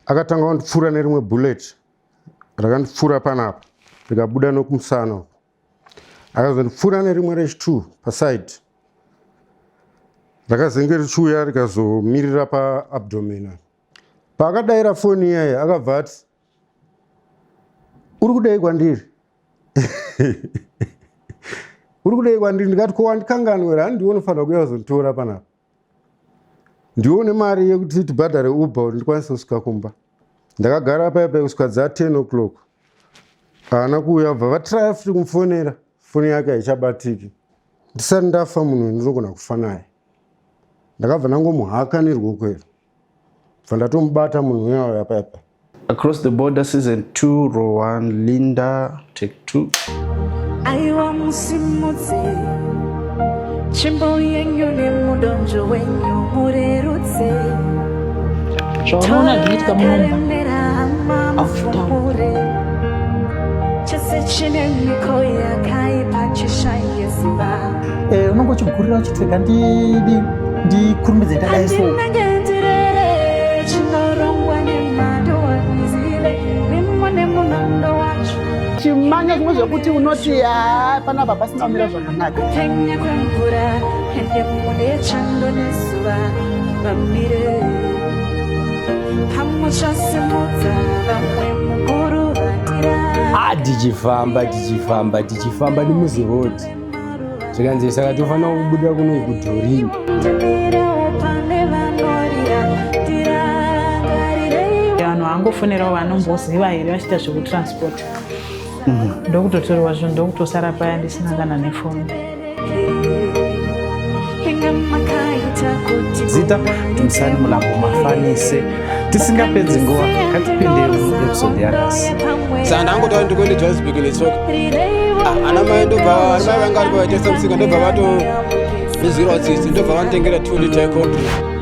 Akatanga kundipfura nerimwe bullet rakandipfura panapa rikabuda nokumusana uku. Akazondipfura nerimwe rechi2 paside rakazenge richiuya rikazomirira paabdomen apa. Paakadaira foni iyaye akabva ati uri kudei kwandiri uri kudei kwandiri ndikati ko wandikanganwera hani ndiwe unofanira kuuya kuzonditora panapa ndiwe une mari yekuti tibhadhare uber kuti ndikwanise kusvika kumba ndakagara paya paya kusvika dza 10 o'clock haana kuuya bva vatraya futi kumufonera foni yake haichabatiki ndisati ndafa munhu ndinogona kufa naye ndakabva ndangomuhaka neruoko iro bva ndatomubata munhu uya uya paya paya Across the Border Season 2, Row 1, Linda, Take 2. Aiwa musimudze tsvimbo yenyu nemudonzvo wenyu murerutse Zvaunoona zvinoitika muno mumba Karemera hama Aufutaura. mufumure chese chine miko yakaipa chishaye simba Eh, unonge uchigurira uchiti rega ndidi ndikurumbidze ndadai so Handinenge ndirere chinorongwa nemhando handizive mimo nemunondo wacho Chimanya zvimwe zvekuti unoti haa panapa pasina kumira zvakanaka. Kupenya kwemvura ende mune chando nezuva vamire pamwe chasimudza vamwe mukuruvatira Ah, tichifamba tichifamba tichifamba nemuziroad zvikanzi saka tofanira kubuda kuno kudhorini ndimirewo pane vanorira tirangarirei Vanhu vangofonerawo vanomboziva here vachiita zvekutransport ndokutotorwa zvinhu ndokutosara paya ndisina kana nefoni. Inga makaita kuti Zita Dumisani Mulambo Mafanise. Tisingapedzi nguva, ngatipinde muepisode yanhasi. Saka ndangotaura ndikuende Johannesburg netsoka. Ah, ana mai ndobva ana mai vanga varipo vaitengesa musika ndobva vatondinzwirawo tsitsi ndobva vanditengera 2 liter yecold drink.